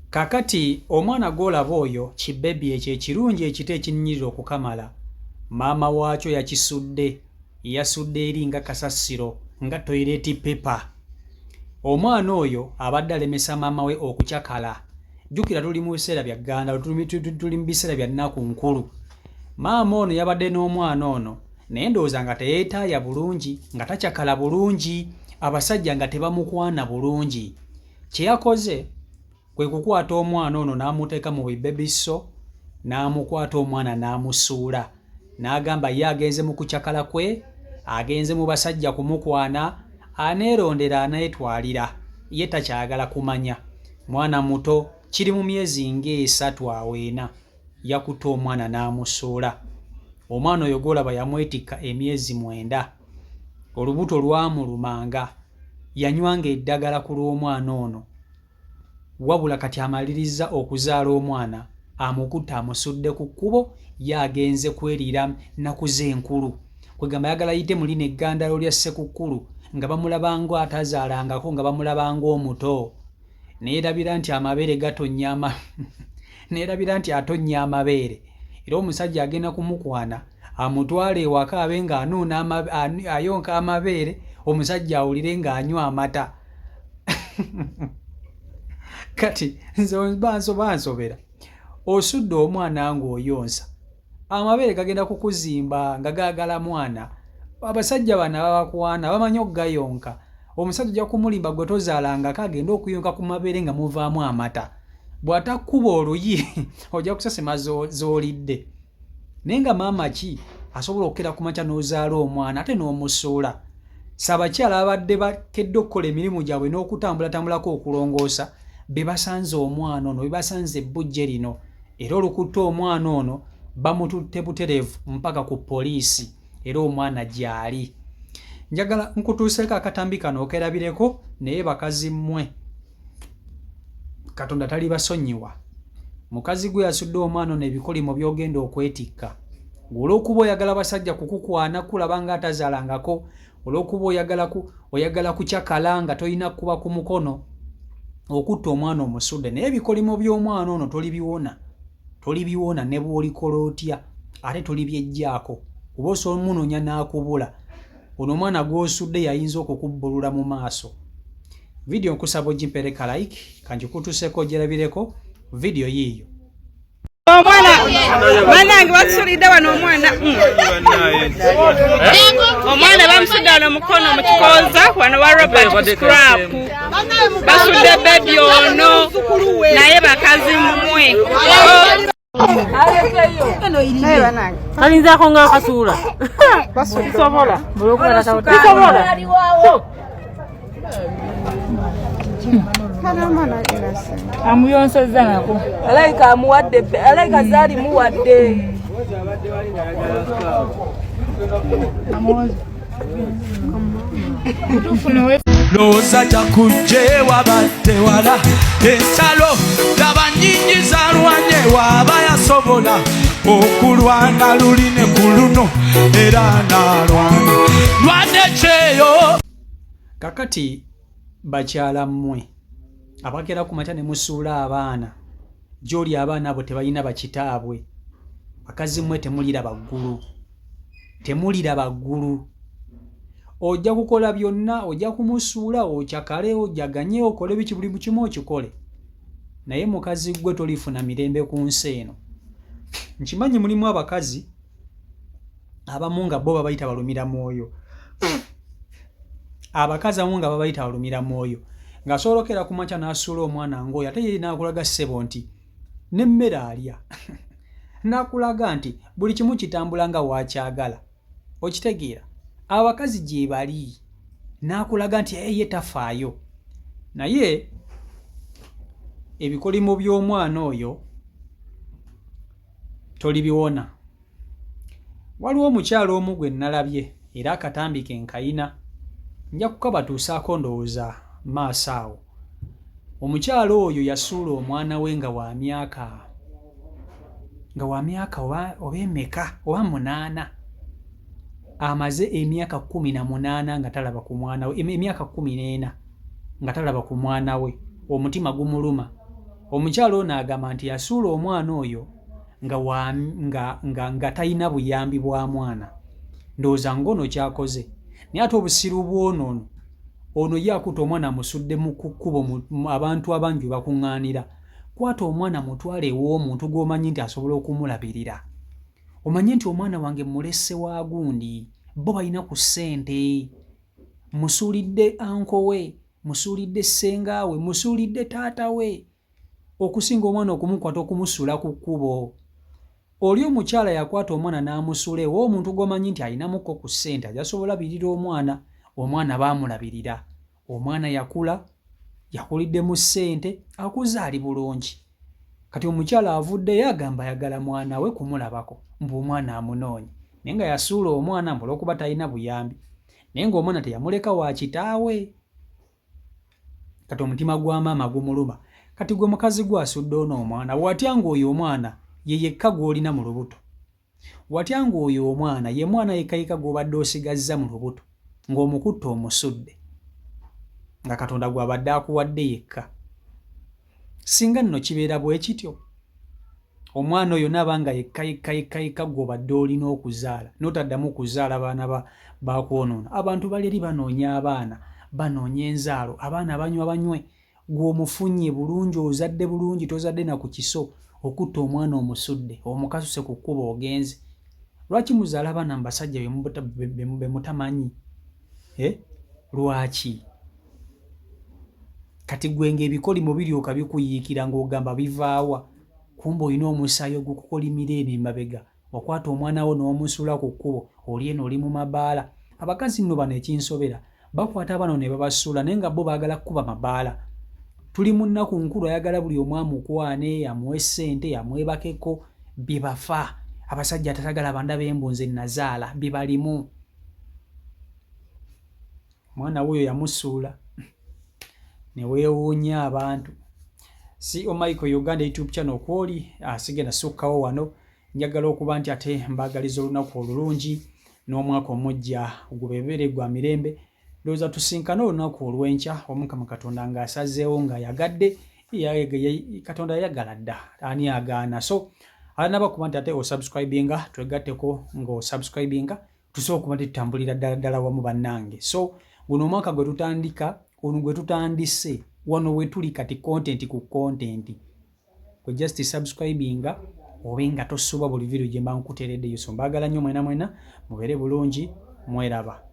Kakati omwana gw'olaba oyo kibebi ekyo ekirungi ekito ekinnyirira okukamala, maama waakyo yakisudde, yasudde eri nga kasasiro, nga toyireti pepa. Omwana oyo abadde alemesa maama we okucakala. Jjukira tuli mu biseera bya ggandalo, tuli mu biseera bya nnaku nkulu. Maama ono yabadde n'omwana ono naye ndowooza nga teyeetaaya bulungi, nga tacakala bulungi, abasajja nga tebamukwana bulungi. Kye yakoze kwe kukwata omwana ono n'amuteeka mu bibebiso n'amukwata omwana n'amusuula n'agamba ye agenze mu kucakala kwe agenze mu basajja kumukwana aneerondera aneetwalira ye takyayagala kumanya mwana muto kiri mu myezi ng'esatu awo ena yakutte omwana n'amusuula omwana oyo gw'olaba yamwetikka emyezi mwenda olubuto lwamulumanga yanywanga eddagala ku lw'omwana ono wabula kati amalirizza okuzaala omwana amukutte amusudde ku kkubo ye agenze kweriira nnaku ze enkulu kwegamba ayagala ayite mu lino eggandalo lya Ssekukkulu nga bamulaba ng'atazaalangako nga bamulaba ng'omuto neerabira nti amabeere gatonnya ama neerabira nti atonnya amabeere era omusajja agenda kumukwana amutwale ewaka abe ng'anuuna ayonka amabeere omusajja awulire ng'anywa amata kati nze bansobera osudde omwana ng'oyonsa amabeere gagenda kukuzimba nga gaagala mwana abasajja bano ababakwana bamanyi okugayonka omusajja ojja kumulimba gwe tozaalangako agende okuyonka ku mabeere nga muvaamu amata bw'atakkuba oluyi ojja kusesema z'olidde naye nga maama ki asobola okukera ku makya n'ozaala omwana ate n'omusuula sabakyala abadde bakedde okukola emirimu gyabwe n'okutambulatambulako okulongoosa be basanze omwana ono be basanze ebbujje lino era olukutte omwana ono bamututte butereevu mpaka ku poliisi era omwana gyali njagala nkutuuseeko akatambi kano okerabireko naye bakazi mmwe katonda talibasonyiwa mukazi gwe yasudde omwana ono ebikolimo byogenda okwetikka olwokuba oyagala basajja kukukwana kulaba nga atazalangako olwokuba oyagala ku oyagala kucakala nga tolina kuba ku mukono okutta omwana omusudde naye ebikolimo by'omwana ono tolibiwona tolibiwona ne bw'olikola otya ate tolibyejjaako kuba osobola omunoonya n'akubula ono omwana gw'osudde yayinza okukubbulula mu maaso vidiyo nkusaba ogimpereka like kanjikutuuseko ogyerabireko vidiyo yiiyo omwana banange batusulidde wano omwana mm. omwana bamusudde wano omukono mu kikooza wano wa robert scrap basudde bebi ono naye bakazi mmwe alinzaako nga akasuula sobola sobola amuyonsezza nako alayika amuwadde alayika zaali muwadde lowooza kyakujje wabadde wala entalo laba nyingi zalwanye waaba yasobola okulwana luli ne ku luno era nalwana lwane kyeyo Kakati bakyala mmwe abakeera ku makya ne musuula abaana gy'oli abaana abo tebalina bakitaabwe bakazi mmwe temuliraba ggulu temuliraba ggulu ojja kukola byonna ojja kumusuula okyakale ojaganye okole biki buli kimu okikole naye mukazi ggwe tolifuna mirembe ku nsi eno nkimanyi mulimu abakazi abamu nga bo babayita balumira mwoyo abakazi abamu nga babayita balumira mwoyo ng'asobola okera ku makya n'asuula omwana ng'oyo ate ye n'akulaga ssebo nti n'emmere alya n'akulaga nti buli kimu kitambula nga wakyagala okitegeera abakazi gyebali n'akulaga nti eye tafaayo naye ebikolimo by'omwana oyo tolibiwona Waliwo omukyala omu gwe nnalabye era akatambi ke nkayina nja kukabatuusaako ndowooza maaso awo. Omukyala oyo yasuula omwana we nga wa myaka nga wa myaka oba oba emeka oba munaana amaze emyaka 18 nga talaba ku mwana we emyaka 14 nga talaba ku mwana we omutima gumuluma. Omukyala ono agamba nti yasuula omwana oyo nga, wa, nga, nga, nga talina buyambi bwa mwana. Ndowooza ng'ono kyakoze, naye ate obusiru bw'ono ono ye akuta omwana amusudde mu kukkubo abantu abangi we bakuŋŋaanira. Kwata omwana mutwale ew'omuntu gw'omanyi nti asobola okumulabirira, omanye nti omwana wange mulese wa gundi, bo balina ku ssente, musuulidde uncle we, musuulidde ssenga we, musuulidde taata we, okusinga omwana okumukwata okumusuula ku kkubo. Oli omukyala yakwata omwana n'amusuula ew'omuntu gw'omanyi nti alinamuko ku ssente, ajasobola labirira omwana. Omwana baamulabirira, omwana yakula, yakulidde mu ssente, akuze ali bulungi. Kati omukyala avuddeyo agamba ayagala mwana we kumulabako, mbu omwana amunoonye, naye nga yasuula omwana mbu olw'okuba talina buyambi, naye ng'omwana teyamuleka wa kitaawe. Kati omutima gwa maama gumuluma. Kati gwe mukazi gwe asudde ono omwana, watya ng'oyo omwana ye yekka gw'olina mu lubuto? Watya ng'oyo omwana ye mwana yekka yekka gw'obadde osigazza mu lubuto, ng'omukutte omusudde, nga Katonda gw'abadde akuwadde yekka? Singa nno kibeera bwe kityo, omwana oyo naaba nga yekka yekka yekka yekka gw'obadde olina okuzaala, n'otaddamu kuzaala baana bakwonoona. Abantu bali eri banoonya abaana, banoonya enzaalo, abaana banywa banywe, gw'omufunye bulungi, ozadde bulungi, tozadde na ku kiso, okutta omwana omusudde, omukasuse ku kkubo ogenze. Lwaki muzaala abaana mu basajja be mutamanyi? Lwaki? Kati gwe ng'ebikolimo biryoka bikuyiikira ng'ogamba bivaawa, kumbe olina omusaayi ogukukolimira eno emabega. Wakwata omwana wo n'omusuula ku kkubo, oli eno oli mu mabaala. Abakazi nno bano ekinsobera, bakwata abaana ne babasuula, naye nga bo baagala kukuba mabaala. Tuli mu nnaku nkulu, ayagala buli omu amukwane, amuwe ssente, amwebakeko, bye bafa. Abasajja atatagala bandaba embu nze nazaala, bye balimu. Omwana wuuyo yamusuula ne weewuunya abantu. CO Michael Uganda YouTube channel kwoli, asigenda sukkawo wano. Njagala okuba nti ate mbaagaliza olunaku olulungi n'omwaka omujja gubeebere gwa mirembe. Ndowooza tusinkane olunaku olw'enkya, Omukama Katonda ng'asazeewo ng'ayagadde. Katonda yayagala dda, ani agaana? So alanaba kuba nti ate osubscribinga, twegatteko ng'osubscribinga, tusobola okuba nti tutambulira ddala ddala wamu bannange. So guno omwaka gwe tutandika, ono gwe tutandise, wano we tuli kati, content ku content. Gwe just subscribinga obe nga tosuba buli video gye mba nkuteereddeyo. So mbaagala nnyo mwena mwena, mubeere bulungi, mweraba.